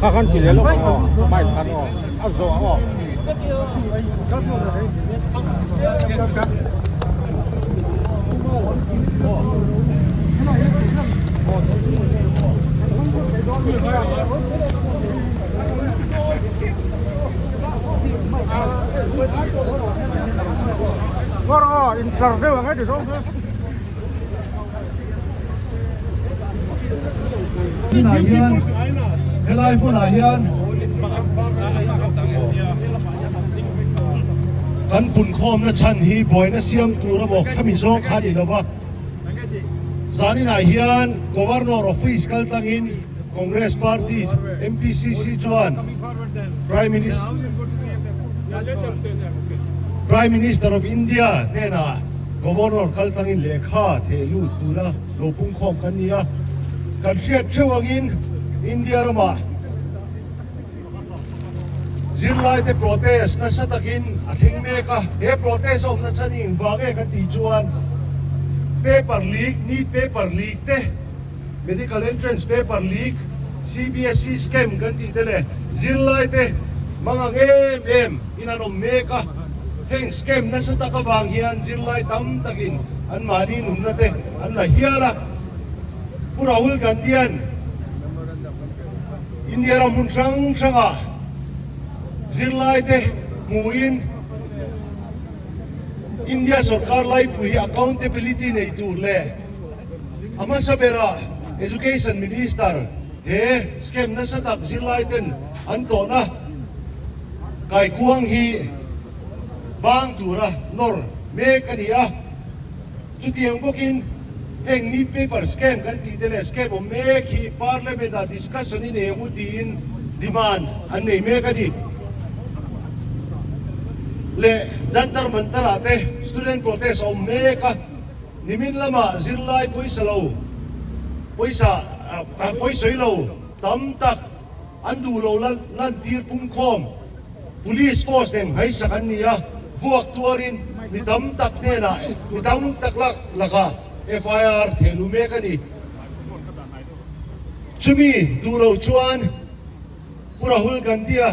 Kha khan ti leh lawk ang aw, bike khan aw, a zawh ang aw. Tunah hian helai hmunah hian kan punkhawmna chhan hi buaina siam tur emaw khami zawng kha a ni lo va, zaninah hian Governor Office kal tlangin Congress Party MPCC chuan Prime Minister Prime Minister of India hnenah Governor kal tlangin lehkha theh lut tura lo pungkhawm kan ni a, kan hriat theuh angin India ramah zirlaite protest nasa takin a thleng mek a, he protest a awmna chhan hi engvang nge kan tih chuan paper leak, NEET paper leak te, medical entrance paper leak, CBSE scam kan tih te leh zirlaite mangang em em in an awm mek a, heng scam nasa tak avang hian zirlai tam takin an mahni nunna te an la hial a. Pu Rahul Gandhi-a'n India ram hmun hrang hrangah zirlaite hmuhin India sorkar laipui hi accountability nei tur leh a hmasa berah Education Minister he scam nasa tak zirlaiten an tawhna kaikuang hi bang tura nawr mek a ni a. Chutiang bawkin heng NEET paper scam kan tih te leh scam awm mek hi Parliament ah discussion i nei ang u tiin demand an nei mek a ni. Leh Jantar Mantar ah te student protest a awm mek a, nimin lamah zirlai pawisa lo pawisa pawisawi lo tam tak an duh lo lantir pumkhawm. Police force nen hmaisak an ni a, vuak tuarin mi tam tak hnenah mi tam tak lak lakah FIR thehluh mek a ni. Chumi duh lo chuan Pu Rahul Gandhi-a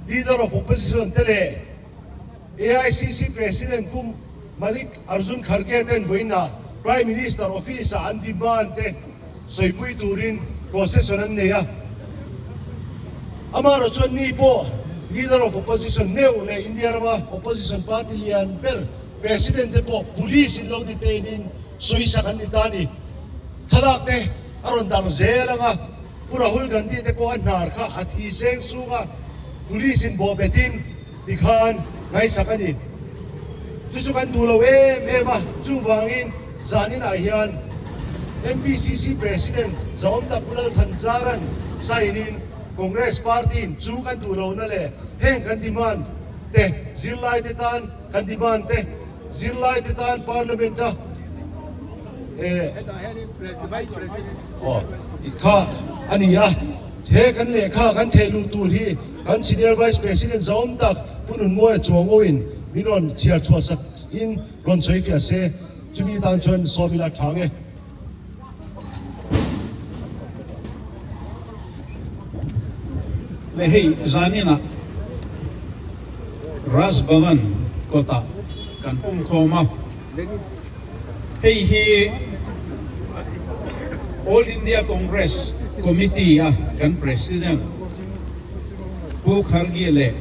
Leader of Opposition te leh AICC President Pu Malik Arjun Kharge ten vawiinah Prime Minister office-ah an demand te sawipui turin procession an nei a. Amaherawh chuan mi pawh Leader of Opposition meuh leh India rama Opposition party lian ber President te pawh Police in lo detain in sawisak an ni ta a ni. Thlalak te a rawn darh zel ang a, Pu Rahul Gandhi te pawh a hnar kha a thi seng sung a, Police in bawhbetin tikhan ngaihsak a ni. Chu chu kan duh lo em em a, chuvangin zaninah hian MPCC President Zaawmta Pu Lalthanzaran sign-in Congress Party-in chu kan duh lohna leh heng kan demand te zirlaite tan kan demand te zirlaite tan Parliament-a eh aw kha a ni a, he kan lehkha kan theh luh tur hi Kan Senior Vice President zaawm tak Pu Nunmawia Chuangoin min rawn chhiar chhuah sak in rawn sawi fiah se, chumi tan chuan sawm ila tha nge. Le hei zaninah Raj Bhavan kawtah kan pumkhawm a, hei hi All India Congress Committee a kan President Pu Kharge leh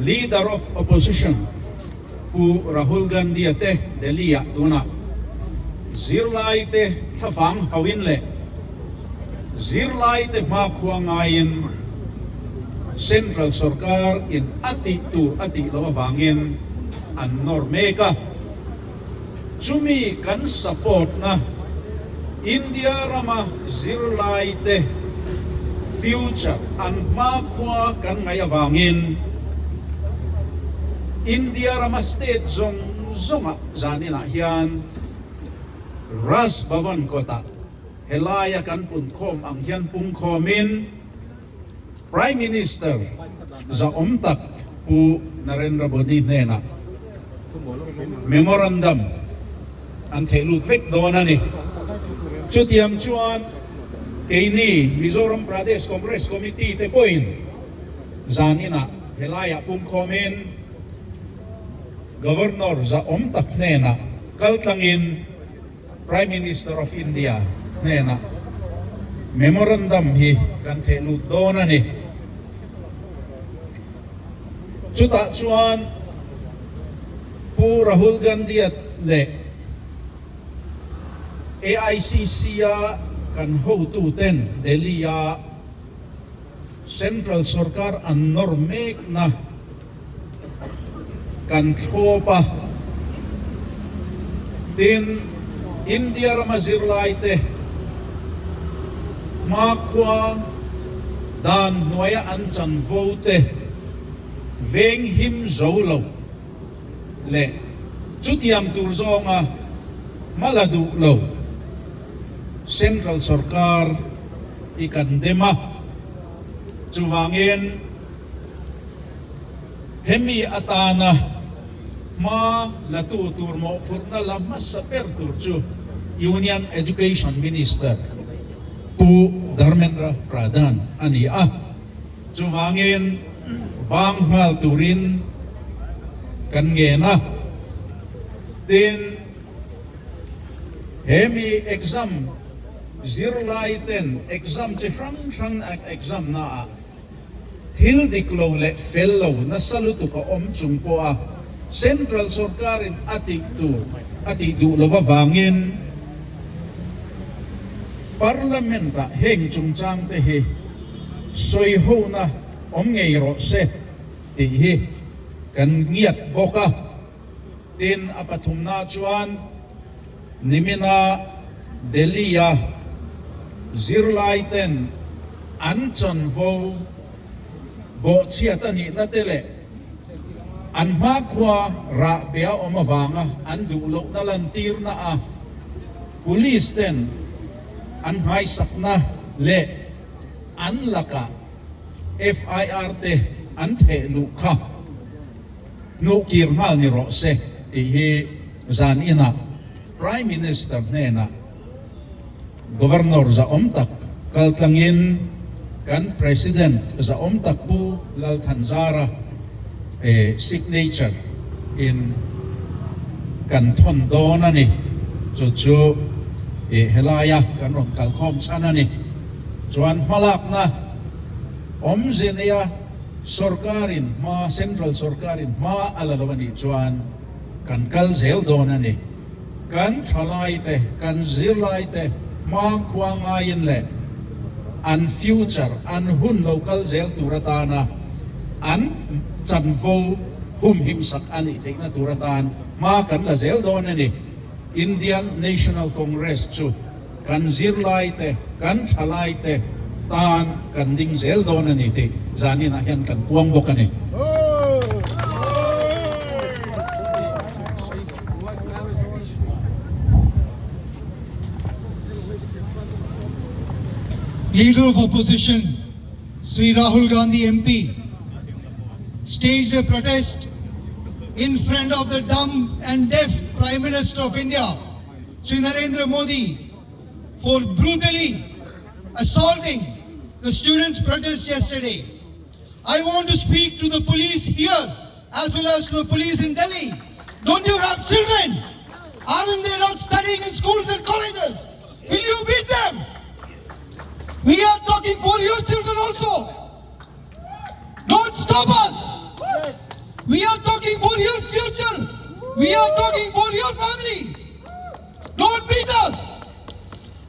Leader of Opposition. Pu Rahul Gandhi-a te Delhi-ah tunah zirlaite thlavang hauhin leh zirlaite hmakhua ngaiin Central sorkar in a tih tur a tih loh avangin an nawr mek a. Chumi kan support na India rama zirlaite future an hmakhua kan ngaih avangin India rama state zawng zawngah zaninah hian Raj Bhavan kawtah helaia kan punkhawm ang hian pungkhawmin Prime Minister zahawm tak Pu Narendra Modi hnenah Memorandum an theih lut vek dawn a ni. Chutiang chuan keini Mizoram Pradesh Congress Committee te pawhin zan inah helaiah pumkhawmin Governor zahawm tak hnenah kaltlangin Prime Minister of India hnenah Memorandum hi kan theh lut dawn a ni. Chutah chuan Pu Rahul Gandhi-a leh AICC-a kan hotuten Delhi-a Central sorkar an nawr mekna kan thlawp a, tin, India rama zirlaite hmakhua dan hnuaia an chanvo te veng him zo lo leh chutiang tur zawnga hma la duh lo Central sorkar i kan dem a, chuvangin, Hemi atana hma latu tur mawhphurhna la hmasa ber tur chu Union Education Minister Pu Dharmendra Pradhan a ni a, chuvangin bang nghal turin kan ngen a. Tin, hemi exam zirlaiten exam chi hrang hrang exam naah, Thil dik lo leh fel lo nasa lutuk a awm chung pawha Central sorkarin a tih tur a tih duh lo avangin Parliament-ah heng chungchangte hi sawihona awm ngei rawh se tih hi kan ngiat bawk a. Tin, a pathumna chuan nimina Delhi-a zirlaiten an chanvo bawhchhiat a nihna te leh an hmakhua rahbeh a awm avanga an duh lohna lantirna a police ten an nghaisakna leh an lakah FIR te an theh luh kha. Hnuh kir nghal ni rawh se tih hi zan inah Prime Minister hnenah Governor zahawm tak kaltlangin kan President zahawm tak Pu Lal Thanzara signature in kan thawn dawn a ni. Chu chu helaia kan rawn kalkhawm chhan a ni. Chuan hmalakna awmze nia Sorkarin hma, Central sorkarin hma a la lo a nih chuan kan kal zel dawn a ni. Kan thalaite, kan zirlaite hma khua ngaiin leh an future, an hun lo kal zel tur atana an chanvo humhimsak a nih theihna tur atan hma kan la zel dawn a ni. Indian National Congress chu Kan zirlaite, kan thalaite tan kan ding zel dawn a ni tih zaninah hian kan puang bawk a ni. Leader of Opposition Sri Rahul Gandhi MP staged a protest in front of the dumb and deaf Prime Minister of India Sri Narendra Modi for brutally assaulting the students' protest yesterday. I want to speak to the police here as well as to the police in Delhi. Don't you have children? Aren't they not studying in schools and colleges? Will you beat them? We are talking for your children also. Don't stop us. We are talking for your future. We are talking for your family. Don't beat us.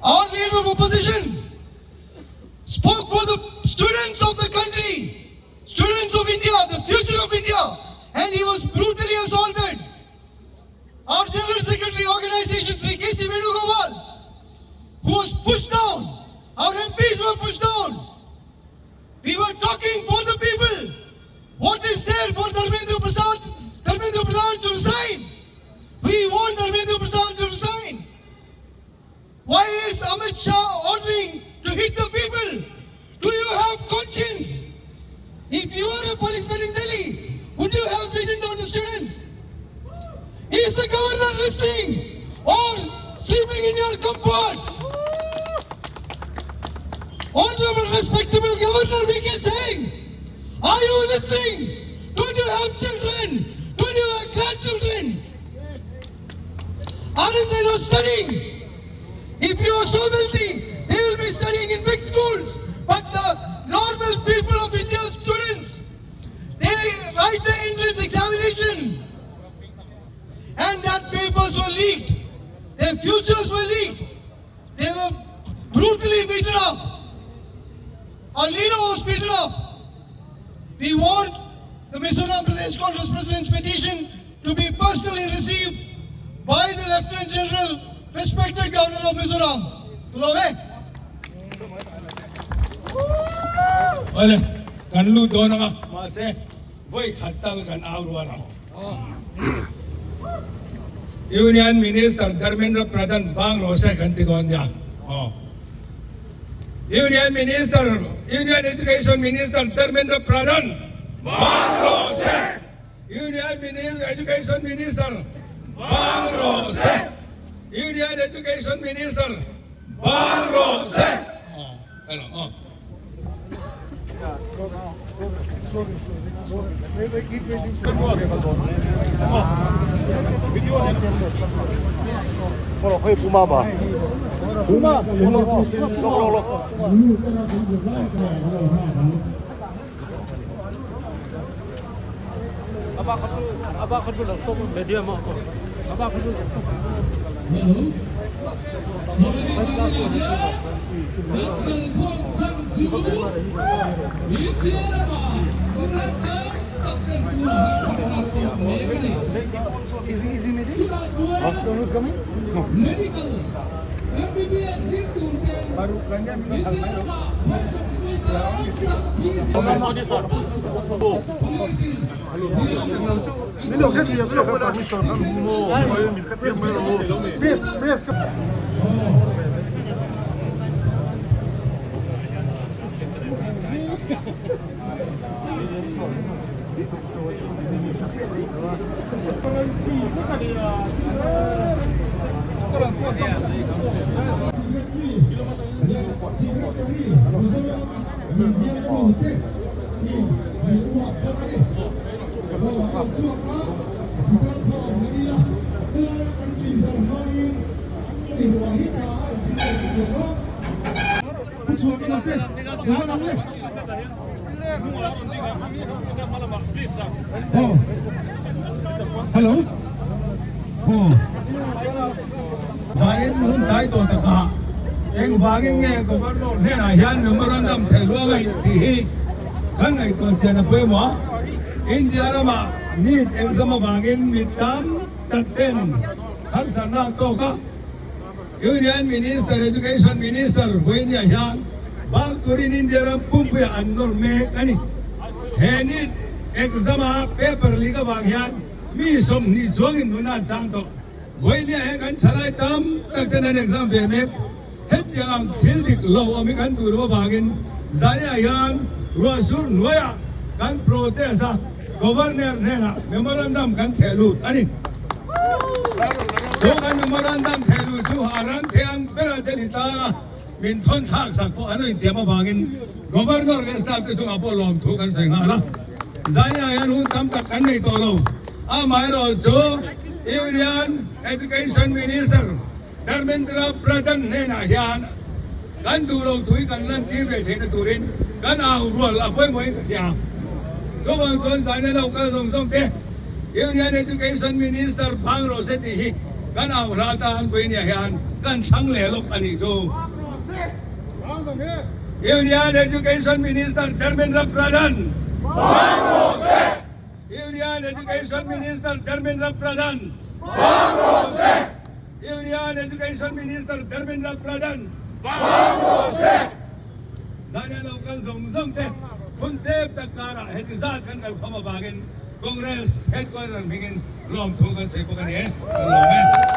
Our leader of opposition spoke for the students of the country, students of India, the future of India, and he was brutally assaulted. Our General Secretary Organization, Sri K.C. Venugopal, who was pushed down. Our MPs were pushed down. We were talking for the people. What is there for Dharmendra Prasad, Dharmendra Pradhan to resign? We want Dharmendra Prasad to resign. Why is Amit Shah ordering to hit the people? Do you have conscience? If you are a policeman in Delhi, would you have beaten down the students? Is the governor listening or sleeping in your comfort? Honorable, respectable Governor V.K. Singh, are you listening? Don't you have children? Don't you have grandchildren? Aren't they not studying? If you are so wealthy, they will be studying in big schools. But the normal people of India, students, they write the entrance examination. And that papers were leaked. Their futures were leaked. They were brutally beaten up. Our leader was beaten up. We want the Mizoram Pradesh Congress President's petition to be personally received by the Lieutenant General, respected Governor of Mizoram. Kulove. Awle, kan lut dawn anga, mahse vawi khat tal kan au rual ang. Union Minister Dharmendra Pradhan bang rawh se kan ti dawn nia. Aw. Union Minister, Union Education Minister Dharmendra Pradhan bang rawh se. Union Minister, Education Minister bang rawh se. Union Education Minister bang rawh se. Aw, hello, aw. Zain hun tlai tawh takah engvangin nge Governor hnenah hian memorandum theih luang a intih hi kan ngaihtuah chian a pawimawh a. India ramah NEET exam avangin mi tam tak ten harsatna a tawk a. Union Minister, Education Minister Vawinia hian bak turin India ram pumpuiah an nawr mek a ni. He NEET exam-a paper leak avang hian mi 20 chuangin nuna an chang tawh. Vawinia he kan thalai tam tak ten an exam ve mek. Hetiang ang thil dik lo awm hi kan duh loh avangin zaniah hian ruahsur hnuaiah kan protest a, Governor hnenah memorandum kan theh lut a ni. Chu kan memorandum theh lut chu a ram theh ang bera Delhi tlanga min thawn thlak sak pawh an lo intiam avangin Governor leh staff te chungah pawh lawmthu kan sawi nghal a. Zaniah hian hun tam tak kan nei tawh lo. Amaherawh chu Union Education Minister Dharmendra Pradhan hnenah hian kan duh lo thui kan lantir ve theihna turin kan au rual a pawimawhin ka hria. Chuvang chuan zaina lo kal zawng zawng te. Union Education Minister bang rawh se tih hi kan au hla tan Puinia hian kan thlang leh lawk a nih chu. Union Education Minister Dharmendra Pradhan bang rawh se! Union Education Minister Dharmendra Pradhan bang rawh se! Union Education Minister Dharmendra Pradhan bang rawh se! Zania lo kal zawng zawng te hun chep tak karah heti zat kan kal khawm avangin Congress Headquarter hmingin lawmthu kan sawi bawk a ni e. Kan lawm e.